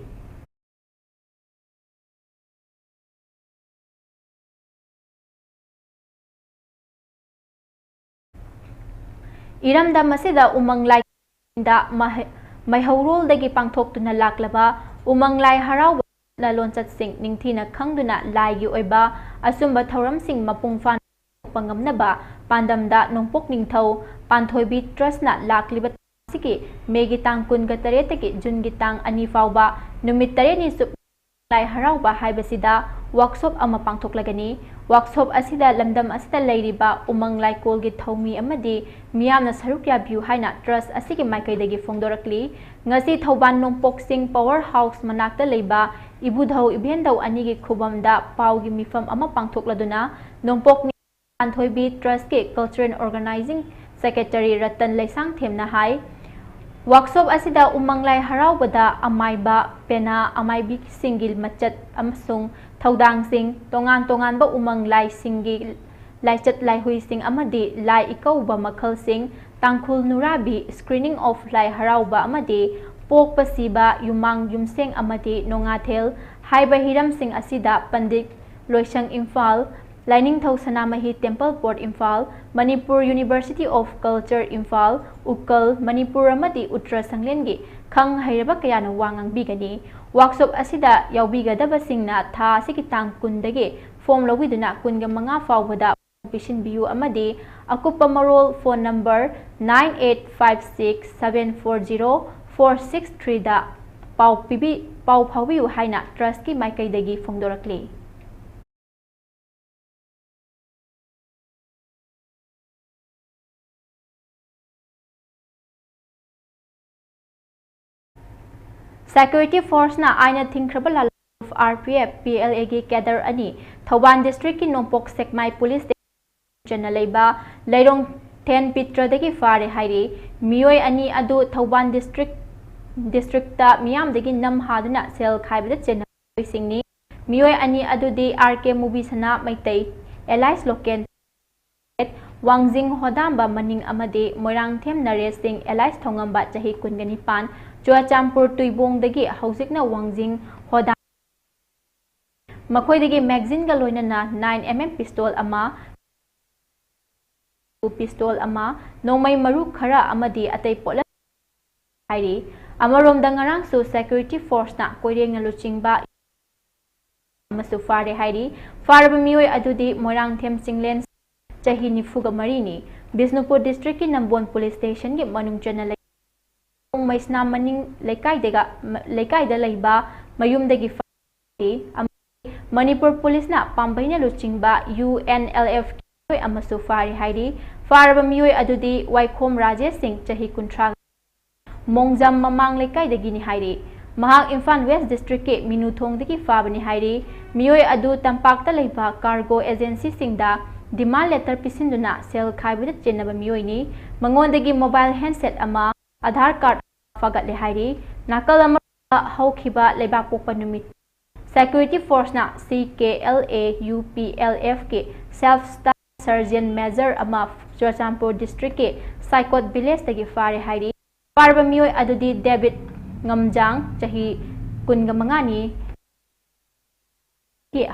ꯏꯔꯝꯗꯝ ꯑꯁꯤꯗ ꯎꯃꯪ ꯂꯥꯏꯗ ꯃꯍꯩ-, ꯃꯩꯍꯧꯔꯣꯜꯗꯒꯤ ꯄꯥꯡꯊꯣꯛꯇꯨꯅ ꯂꯥꯛꯂꯕ ꯎꯃꯪ ꯂꯥꯏ ꯍꯔꯥꯎꯕ ꯂꯣꯟꯆꯠꯁꯤꯡ ꯅꯤꯡꯊꯤꯅ ꯈꯪꯗꯨꯅ ꯂꯥꯏꯒꯤ ꯑꯣꯏꯕ ꯑꯆꯨꯝꯕ ꯊꯧꯔꯝꯁꯤꯡ ꯃꯄꯨꯡ ꯐꯥꯅ ꯄꯥꯡꯊꯣꯛꯄ ꯉꯝꯅꯕ ꯄꯥꯟꯗꯝꯗ ꯅꯣꯡꯄꯣꯛ ꯅꯤꯡꯊꯧ ꯄꯥꯟꯊꯣꯏꯕꯤ Trustꯅ ꯂꯥꯛꯂꯤꯕ ꯊꯥ ꯑꯁꯤꯒꯤ ꯃꯦꯒꯤ ꯇꯥꯡ ꯀꯨꯟꯒ ꯇꯔꯦꯠꯇꯒꯤ ꯖꯨꯟꯒꯤ ꯇꯥꯡ ꯑꯅꯤ ꯐꯥꯎꯕ ꯅꯨꯃꯤꯠ ꯇꯔꯦꯠꯅꯤ ꯆꯨꯞ ꯂꯥꯏ ꯍꯔꯥꯎꯕ ꯍꯥꯏꯕꯁꯤꯗ ꯋꯥꯛꯁꯣꯞ ꯑꯃ ꯄꯥꯡꯊꯣꯛꯂꯒꯅꯤ꯫ ꯋꯥꯛꯁꯣꯞ ꯑꯁꯤꯗ ꯂꯝꯗꯝ ꯑꯁꯤꯗ ꯂꯩꯔꯤꯕ ꯎꯃꯪ ꯂꯥꯏꯀꯣꯜꯒꯤ ꯊꯧꯃꯤ ꯑꯃꯗꯤ ꯃꯤꯌꯥꯝꯅ ꯁꯔꯨꯛ ꯌꯥꯕꯤꯌꯨ ꯍꯥꯏꯅ ꯇ꯭ꯔꯁ ꯑꯁꯤꯒꯤ ꯃꯥꯏꯀꯩꯗꯒꯤ ꯐꯣꯡꯗꯣꯔꯛꯂꯤ꯫ ꯉꯁꯤ ꯊꯧꯕꯥꯜ ꯅꯣꯡꯄꯣꯛ ꯆꯤꯡ ꯄꯋꯥꯔ ꯍꯥꯎꯁ ꯃꯅꯥꯛꯇ ꯂꯩꯕ ꯏꯕꯨꯙꯧ ꯏꯕꯦꯟꯗꯧ ꯑꯅꯤꯒꯤ ꯈꯨꯕꯝꯗ ꯄꯥꯎꯒꯤ ꯃꯤꯐꯝ ꯑꯃ ꯄꯥꯡꯊꯣꯛꯂꯗꯨꯅ ꯅꯣꯡꯄꯣꯛ ꯄꯥꯟꯊꯣꯏꯕꯤ ꯇ꯭ꯔꯁꯀꯤ ꯀꯜꯆꯔꯦꯜ ꯑꯣꯔꯒꯅꯥꯏꯖꯤꯡ ꯁꯦꯀ꯭ꯔꯦꯇꯔꯤ ꯔꯇꯟ ꯂꯩꯁꯥꯡꯊꯦꯝꯅ ꯍꯥꯏ, ꯋꯥꯛꯁꯣꯞ ꯑꯁꯤꯗ ꯎꯃꯪ ꯂꯥꯏ ꯍꯔꯥꯎꯕꯗ ꯑꯃꯥꯏꯕ, ꯄꯦꯅꯥ, ꯑꯃꯥꯏꯕꯤꯁꯤꯡꯒꯤ ꯃꯆꯠ ꯑꯃꯁꯨꯡ ꯊꯧꯗꯥꯡꯁꯤꯡ, ꯇꯣꯉꯥꯟ ꯇꯣꯉꯥꯟꯕ ꯎꯃꯪ ꯂꯥꯏꯁꯤꯡꯒꯤ ꯂꯥꯏꯆꯠ ꯂꯥꯏꯍꯨꯏꯁꯤꯡ ꯑꯃꯗꯤ ꯂꯥꯏ ꯏꯀꯧꯕ ꯃꯈꯜꯁꯤꯡ, ꯇꯥꯡꯈꯨꯜ ꯅꯨꯔꯥꯕꯤ, screening of ꯂꯥꯏ ꯍꯔꯥꯎꯕ ꯑꯃꯗꯤ ꯄꯣꯛꯄ ꯁꯤꯕ, ꯌꯨꯝꯃꯥꯡ ꯌꯨꯝꯁꯦꯡ ꯑꯃꯗꯤ ꯅꯣꯡꯉꯥꯊꯦꯜ ꯍꯥꯏꯕ ꯍꯤꯔꯝꯁꯤꯡ ꯑꯁꯤꯗ Pandit Loishang Imphal, Lainingthou Sanamahi temple board Imphal, Manipur university of culture Imphal, Ukhrul, Manipur ꯑꯃꯗꯤ ꯎꯠꯇ꯭ꯔ ꯁꯪꯂꯦꯟꯒꯤ ꯈꯪ ꯍꯩꯔꯕ ꯀꯌꯥꯅ ꯋꯥ ꯉꯥꯡꯕꯤꯒꯅꯤ꯫ ꯋꯥꯛꯁꯣꯞ ꯑꯁꯤꯗ ꯌꯥꯎꯕꯤꯒꯗꯕꯁꯤꯡꯅ ꯊꯥ ꯑꯁꯤꯒꯤ ꯇꯥꯡ ꯀꯨꯟꯗꯒꯤ ꯐꯣꯝ ꯂꯧꯕꯤꯗꯨꯅ ꯀꯨꯟꯒ ꯃꯉꯥ ꯐꯥꯎꯕꯗ ꯄꯤꯁꯤꯟꯕꯤꯌꯨ ꯑꯃꯗꯤ ꯑꯀꯨꯞꯄ ꯃꯔꯣꯜ phone number nine eight five six seven four zero four six threeꯗ ꯄꯥꯎ ꯄꯤꯕꯤ-, ꯄꯥꯎ ꯐꯥꯎꯕꯤꯌꯨ ꯍꯥꯏꯅ ꯇ꯭ꯔꯁꯀꯤ ꯃꯥꯏꯀꯩꯗꯒꯤ ꯐꯣꯡꯗꯣꯔꯛꯂꯤ꯫ ꯁꯦꯀ꯭ꯌꯨꯔꯤꯇꯤ ꯐꯣꯔꯁꯅ ꯑꯥꯏꯟꯅ ꯊꯤꯡꯈ꯭ꯔꯕ ꯂꯥꯂꯣꯡ RPF, PLAꯒꯤ ꯀꯦꯗꯔ ꯑꯅꯤ ꯊꯧꯕꯥꯜ ꯗꯤꯁꯇ꯭ꯔꯤꯛꯀꯤ ꯅꯣꯡꯄꯣꯛ ꯁꯦꯛꯃꯥꯏ ꯄꯨꯂꯤꯁ ꯆꯟꯅ ꯂꯩꯕ ꯂꯩꯔꯣꯡꯊꯦꯟ ꯄꯤꯇ꯭ꯔꯗꯒꯤ ꯐꯥꯔꯦ ꯍꯥꯏꯔꯤ꯫ ꯃꯤꯑꯣꯏ ꯑꯅꯤ ꯑꯗꯨ ꯊꯧꯕꯥꯜ ꯗꯤꯁꯇ꯭ꯔꯤꯛ, ꯗꯤꯁꯇ꯭ꯔꯤꯛꯇ ꯃꯤꯌꯥꯝꯗꯒꯤ ꯅꯝ ꯍꯥꯗꯨꯅ ꯁꯦꯜ ꯈꯥꯏꯕꯗ ꯆꯦꯟꯅꯕ ꯃꯤꯑꯣꯏꯁꯤꯡꯅꯤ꯫ ꯃꯤꯑꯣꯏ ꯑꯅꯤ ꯑꯗꯨꯗꯤ RK ꯃꯨꯕꯤ ꯁꯅꯥ ꯃꯩꯇꯩ, alias ꯂꯣꯀꯦꯟ, ꯋꯥꯡꯖꯤꯡ ꯍꯣꯗꯥꯝꯕ ꯃꯅꯤꯡ ꯑꯃꯗꯤ ꯃꯣꯏꯔꯥꯡꯊꯦꯝ ꯅꯔꯦꯁ ꯁꯤꯡ alias ꯊꯧꯉꯝꯕ ꯆꯍꯤ ꯀꯨꯟꯒ ꯅꯤꯄꯥꯟ, ꯆꯨꯔꯆꯥꯟꯄꯨꯔ ꯇꯨꯏꯕꯣꯡꯗꯒꯤ ꯍꯧꯖꯤꯛꯅ ꯋꯥꯡꯖꯤꯡ ꯍꯣꯗꯥꯝ ꯃꯈꯣꯏꯗꯒꯤ magazine ꯒ ꯂꯣꯏꯅꯅ nine MM pistol ꯑꯃ, pistol ꯑꯃ, ꯅꯣꯡꯃꯩ ꯃꯔꯨ ꯈꯔ ꯑꯃꯗꯤ ꯑꯇꯩ ꯄꯣꯠꯂꯝ ꯍꯥꯏꯔꯤ꯫ ꯑꯃꯔꯣꯝꯗ ꯉꯔꯥꯡꯁꯨ security force ꯅ ꯀꯣꯏꯔꯦꯡꯅ ꯂꯨꯆꯤꯡꯕ ꯑꯃꯁꯨ ꯐꯥꯔꯦ ꯍꯥꯏꯔꯤ꯫ ꯐꯥꯔꯕ ꯃꯤꯑꯣꯏ ꯑꯗꯨꯗꯤ ꯃꯣꯏꯔꯥꯡꯊꯦꯝ ꯆꯤꯡꯂꯦꯟ, ꯆꯍꯤ ꯅꯤꯐꯨꯒ ꯃꯔꯤꯅꯤ꯫ ꯕꯤꯁꯅꯨꯄꯨꯔ district ꯀꯤ ꯅꯝꯕꯣꯜ police station ꯒꯤ ꯃꯅꯨꯡ ꯆꯟꯅ ꯂꯩ-, ꯃꯩꯁꯅꯥ ꯃꯅꯤꯡ ꯂꯩꯀꯥꯏꯗꯒ-, ꯂꯩꯀꯥꯏꯗ ꯂꯩꯕ ꯃꯌꯨꯝꯗꯒꯤ ꯐꯥ-, ꯃꯅꯤꯄꯨꯔ ꯄꯨꯂꯤꯁꯅ ꯄꯥꯝꯕꯩꯅ ꯂꯨꯆꯤꯡꯕ UNLF ꯀꯤ ꯃꯤꯑꯣꯏ ꯑꯃꯁꯨ ꯐꯥꯔꯦ ꯍꯥꯏꯔꯤ꯫ ꯐꯥꯔꯕ ꯃꯤꯑꯣꯏ ꯑꯗꯨꯗꯤ ꯋꯥꯏꯈꯣꯝ ꯔꯥꯖꯦꯁ ꯁꯤꯡ, ꯆꯍꯤ ꯀꯨꯟꯊ꯭ꯔꯥ, ꯃꯣꯡꯖꯝ ꯃꯃꯥꯡ ꯂꯩꯀꯥꯏꯗꯒꯤꯅꯤ ꯍꯥꯏꯔꯤ꯫ ꯃꯍꯥꯛ ꯏꯝꯐꯥꯜ ꯋꯦꯁ ꯗꯤꯁꯇ꯭ꯔꯤꯛꯀꯤ ꯃꯤꯅꯨꯊꯣꯡꯗꯒꯤ ꯐꯥꯕꯅꯤ ꯍꯥꯏꯔꯤ꯫ ꯃꯤꯑꯣꯏ ꯑꯗꯨ ꯇꯝꯄꯥꯛꯇ ꯂꯩꯕ ꯀꯥꯔꯒꯣ ꯑꯦꯖꯦꯟꯁꯤꯁꯤꯡꯗ ꯗꯤꯃꯥꯟ ꯂꯦꯇꯔ ꯄꯤꯁꯤꯟꯗꯨꯅ ꯁꯦꯜ ꯈꯥꯏꯕꯗ ꯆꯦꯟꯅꯕ ꯃꯤꯑꯣꯏꯅꯤ꯫ ꯃꯉꯣꯟꯗꯒꯤ ꯃꯣꯕꯥꯏꯜ ꯍꯦꯟꯁꯦꯠ ꯑꯃ, ꯑꯙꯥꯔ ꯀꯥꯔꯗ ꯐꯥꯒꯠꯂꯦ ꯍꯥꯏꯔꯤ꯫ ꯅꯥꯀꯜ ꯑꯃꯔꯣꯝꯗ, ꯍꯧꯈꯤꯕ ꯂꯩꯕꯥꯛꯄꯣꯛꯄ ꯅꯨꯃꯤꯠ ꯁꯦꯀ꯭ꯌꯨꯔꯤꯇꯤ ꯐꯣꯔꯁꯅ CKLA UPLF ꯀꯤ ꯁꯦꯜꯐ ꯁ꯭ꯇꯥꯏꯜ ꯁꯔꯖꯦꯟ ꯃꯦꯖꯔ ꯑꯃ ꯆꯨꯔꯆꯥꯟꯄꯨꯔ ꯗꯤꯁꯇ꯭ꯔꯤꯛꯀꯤ ꯁꯥꯏꯀꯣꯠ ꯚꯤꯂꯦꯖꯇꯒꯤ ꯐꯥꯔꯦ ꯍꯥꯏꯔꯤ꯫ ꯐꯥꯔꯕ ꯃꯤꯑꯣꯏ ꯑꯗꯨꯗꯤ ꯗꯦꯕꯤꯠ ꯉꯝꯖꯥꯡ, ꯆꯍꯤ ꯀꯨꯟꯒ ꯃꯉꯥꯅꯤ,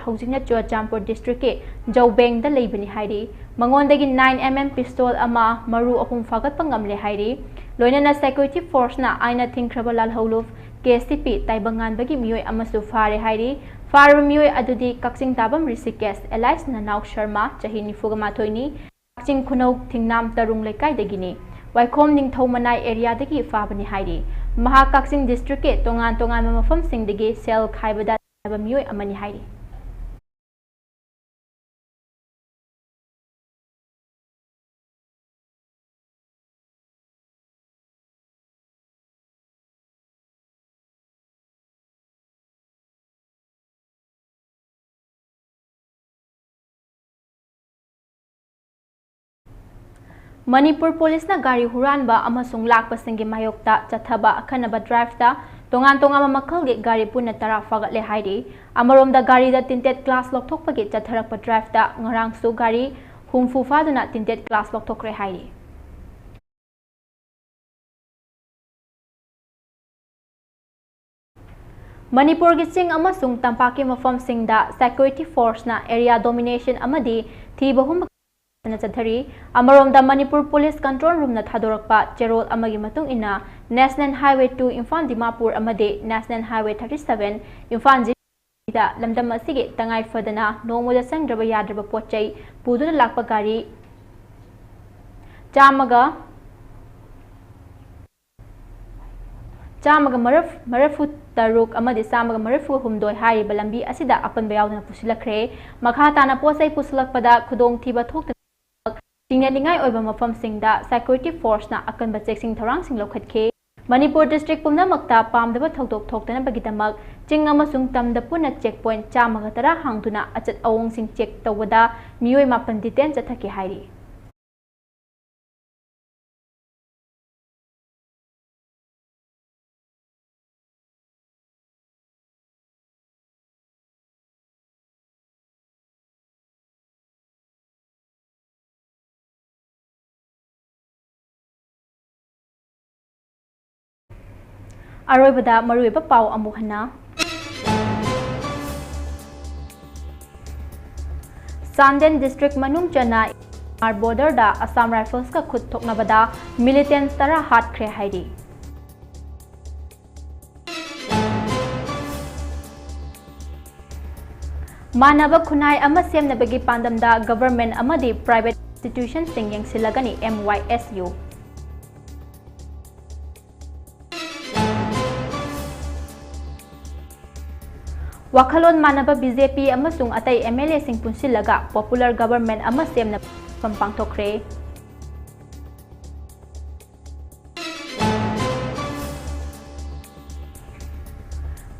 ꯍꯧꯖꯤꯛꯅ ꯆꯨꯔꯆꯥꯟꯄꯨꯔ ꯗꯤꯁꯇ꯭ꯔꯤꯛꯀꯤ ꯖꯧꯕꯦꯡꯗ ꯂꯩꯕꯅꯤ ꯍꯥꯏꯔꯤ꯫ ꯃꯉꯣꯟꯗꯒꯤ nine MM ꯄꯤꯁꯇꯣꯜ ꯑꯃ, ꯃꯔꯨ ꯑꯍꯨꯝ ꯐꯥꯒꯠꯄ ꯉꯝꯂꯦ ꯍꯥꯏꯔꯤ꯫ ꯂꯣꯏꯅꯅ ꯁꯦꯀ꯭ꯌꯨꯔꯤꯇꯤ ꯐꯣꯔꯁꯅ ꯑꯥꯏꯟꯅ ꯊꯤꯡꯈ꯭ꯔꯕ ꯂꯥꯜꯍꯧꯂꯨꯞ, KCP ꯇꯥꯏꯕꯪꯉꯥꯟꯕꯒꯤ ꯃꯤꯑꯣꯏ ꯑꯃꯁꯨ ꯐꯥꯔꯦ ꯍꯥꯏꯔꯤ꯫ ꯐꯥꯔꯕ ꯃꯤꯑꯣꯏ ꯑꯗꯨꯗꯤ ꯀꯛꯆꯤꯡ ꯇꯥꯕꯝ ꯔꯤꯁꯤꯀꯦꯁ alias ꯅꯅꯥꯎ ꯁꯔꯃ, ꯆꯍꯤ ꯅꯤꯐꯨꯒ ꯃꯥꯊꯣꯏꯅꯤ, ꯀꯛꯆꯤꯡ ꯈꯨꯅꯧ ꯊꯤꯡꯅꯥꯝ ꯇꯔꯨꯡ ꯂꯩꯀꯥꯏꯗꯒꯤꯅꯤ꯫ ꯋꯥꯏꯈꯣꯝ ꯅꯤꯡꯊꯧ ꯃꯅꯥꯏ ꯑꯦꯔꯤꯌꯥꯗꯒꯤ ꯐꯥꯕꯅꯤ ꯍꯥꯏꯔꯤ꯫ ꯃꯍꯥꯛ ꯀꯛꯆꯤꯡ ꯗꯤꯁꯇ꯭ꯔꯤꯛꯀꯤ ꯇꯣꯉꯥꯟ ꯇꯣꯉꯥꯟꯕ ꯃꯐꯝꯁꯤꯡꯗꯒꯤ ꯁꯦꯜ ꯈꯥꯏꯕꯗ ꯁꯤꯖꯤꯟꯅꯕ ꯃꯤꯑꯣꯏ ꯑꯃꯅꯤ ꯍꯥꯏꯔꯤ꯫ ꯃꯅꯤꯄꯨꯔ ꯄꯨꯂꯤꯁꯅ ꯒꯥꯔꯤ ꯍꯨꯔꯥꯟꯕ ꯑꯃꯁꯨꯡ ꯂꯥꯛꯄꯁꯤꯡꯒꯤ ꯃꯥꯌꯣꯛꯇ ꯆꯠꯊꯕ ꯑꯈꯟꯅꯕ ꯗ꯭ꯔꯥꯏꯚꯇ ꯇꯣꯉꯥꯟ ꯇꯣꯉꯥꯟꯕ ꯃꯈꯜꯒꯤ ꯒꯥꯔꯤ ꯄꯨꯟꯅ ꯇꯔꯥ ꯐꯥꯒꯠꯂꯦ ꯍꯥꯏꯔꯤ꯫ ꯑꯃꯔꯣꯝꯗ, ꯒꯥꯔꯤꯗ ꯇꯤꯟꯇꯦꯠ ꯒ꯭ꯂꯥꯁ ꯂꯧꯊꯣꯛꯄꯒꯤ ꯆꯠꯊꯔꯛꯄ ꯗ꯭ꯔꯥꯏꯚꯇ ꯉꯔꯥꯡꯁꯨ ꯒꯥꯔꯤ ꯍꯨꯝꯐꯨ ꯐꯥꯗꯨꯅ ꯇꯤꯟꯇꯦꯠ ꯒ꯭ꯂꯥꯁ ꯂꯧꯊꯣꯛꯈ꯭ꯔꯦ ꯍꯥꯏꯔꯤ꯫ ꯃꯅꯤꯄꯨꯔꯒꯤ ꯆꯤꯡ ꯑꯃꯁꯨꯡ ꯇꯝꯄꯥꯛꯀꯤ ꯃꯐꯝꯁꯤꯡꯗ ꯁꯦꯀ꯭ꯌꯨꯔꯤꯇꯤ ꯐꯣꯔꯁꯅ ꯑꯦꯔꯤꯌꯥ ꯗꯣꯃꯤꯅꯦꯁꯟ ꯑꯃꯗꯤ ꯊꯤꯕ ꯍꯨꯝꯕ ꯀꯟꯅ ꯆꯠꯊꯔꯤ꯫ ꯑꯃꯔꯣꯝꯗ, ꯃꯅꯤꯄꯨꯔ ꯄꯨꯂꯤꯁ ꯀꯟꯇ꯭ꯔꯣꯜ ꯔꯨꯝꯅ ꯊꯥꯗꯣꯔꯛꯄ ꯆꯦꯔꯣꯜ ꯑꯃꯒꯤ ꯃꯇꯨꯡ ꯏꯟꯅ, National Highway two Imphal Dimapur ꯑꯃꯗꯤ National Highway thirty seven Imphal ꯖꯤꯂꯥꯗ ꯂꯝꯗꯝ ꯑꯁꯤꯒꯤ ꯇꯉꯥꯏ ꯐꯗꯅ ꯅꯣꯡꯃꯗ ꯆꯪꯗ꯭ꯔꯕ ꯌꯥꯗ꯭ꯔꯕ ꯄꯣꯠ ꯆꯩ ꯄꯨꯗꯨꯅ ꯂꯥꯛꯄ ꯒꯥꯔꯤ ꯆꯥꯝꯃꯒ ꯆꯥꯝꯃꯒ ꯃꯔꯤꯐꯨ ꯇꯔꯨꯛ ꯑꯃꯗꯤ ꯆꯥꯝꯃꯒ ꯃꯔꯤꯐꯨ ꯍꯨꯝꯗꯣꯏ ꯍꯥꯏꯔꯤꯕ ꯂꯝꯕꯤ ꯑꯁꯤꯗ ꯑꯄꯟꯕ ꯌꯥꯎꯗꯅ ꯄꯨꯁꯤꯜꯂꯛꯈ꯭ꯔꯦ꯫ ꯃꯈꯥ ꯇꯥꯅ ꯄꯣꯠ ꯆꯩ ꯄꯨꯁꯤꯜꯂꯛꯄꯗ ꯈꯨꯗꯣꯡꯊꯤꯕ ꯊꯣꯛꯇꯅꯕ ꯆꯤꯡꯅꯅꯤꯡꯉꯥꯏ ꯑꯣꯏꯕ ꯃꯐꯝꯁꯤꯡꯗ security forceꯅ ꯑꯀꯟꯕ ꯆꯦꯛꯁꯤꯟ ꯊꯧꯔꯥꯡꯁꯤꯡ ꯂꯧꯈꯠꯈꯤ꯫ ꯃꯅꯤꯄꯨꯔ district ꯄꯨꯝꯅꯃꯛꯇ ꯄꯥꯝꯗꯕ ꯊꯧꯗꯣꯛ ꯊꯣꯛꯇꯅꯕꯒꯤꯗꯃꯛ ꯆꯤꯡ ꯑꯃꯁꯨꯡ ꯇꯝꯗ ꯄꯨꯟꯅ check point ꯆꯥꯝꯃꯒ ꯇꯔꯥ ꯍꯥꯡꯗꯨꯅ ꯑꯆꯠ ꯑꯋꯣꯡꯁꯤꯡ check ꯇꯧꯕꯗ ꯃꯤꯑꯣꯏ ꯃꯥꯄꯟ detain ꯆꯠꯊꯈꯤ ꯍꯥꯏꯔꯤ꯫ ꯑꯔꯣꯏꯕꯗ ꯃꯔꯨꯑꯣꯏꯕ ꯄꯥꯎ ꯑꯃꯨꯛ ꯍꯟꯅ꯫ ꯆꯥꯟꯗꯦꯜ district ꯃꯅꯨꯡ ꯆꯟꯅ ꯃ꯭ꯌꯥꯟꯃꯥꯔ borderꯗ Assam Riflesꯀ ꯈꯨꯠ ꯊꯣꯛꯅꯕꯗ militants ꯇꯔꯥ ꯍꯥꯠꯈ꯭ꯔꯦ ꯍꯥꯏꯔꯤ꯫ ꯃꯥꯟꯅꯕ ꯈꯨꯟꯅꯥꯏ ꯑꯃ ꯁꯦꯝꯅꯕꯒꯤ ꯄꯥꯟꯗꯝꯗ government ꯑꯃꯗꯤ private institutionꯁꯤꯡ ꯌꯦꯡꯁꯤꯜꯂꯒꯅꯤ, M Y S U꯫ ꯋꯥꯈꯜꯂꯣꯟ ꯃꯥꯟꯅꯕ BJP ꯑꯃꯁꯨꯡ ꯑꯇꯩ MLAꯁꯤꯡ ꯄꯨꯟꯁꯤꯜꯂꯒ popular government ꯑꯃ ꯁꯦꯝꯅꯕ ꯋꯥꯐꯝ ꯄꯥꯡꯊꯣꯛꯈ꯭ꯔꯦ꯫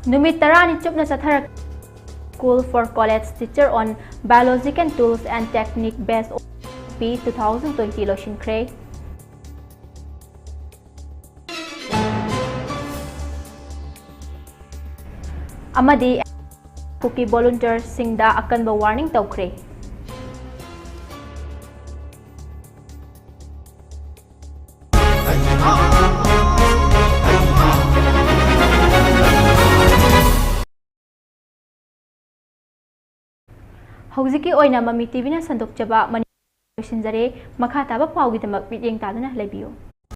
ꯅꯨꯃꯤꯠ ꯇꯔꯥꯅꯤ ꯆꯨꯞꯅ ꯆꯠꯊꯔꯛ School for College Teacher on Biological Tools and Technique Based on P two thousand twenty ꯂꯣꯏꯁꯤꯟꯈ꯭ꯔꯦ꯫ ꯑꯃꯗꯤ ꯀꯨꯀꯤ volunteerꯁꯤꯡꯗ ꯑꯀꯟꯕ warning ꯇꯧꯈ꯭ꯔꯦ꯫ ꯍꯧꯖꯤꯛꯀꯤ ꯑꯣꯏꯅ ꯃꯃꯤ TVꯅ ꯁꯟꯗꯣꯛꯆꯕ ꯃꯅꯤꯄꯨꯔ ꯂꯣꯏꯁꯤꯟꯖꯔꯦ꯫ ꯃꯈꯥ ꯇꯥꯕ ꯄꯥꯎꯒꯤꯗꯃꯛ ꯃꯤꯠꯌꯦꯡ ꯇꯥꯗꯨꯅ ꯂꯩꯕꯤꯌꯨ꯫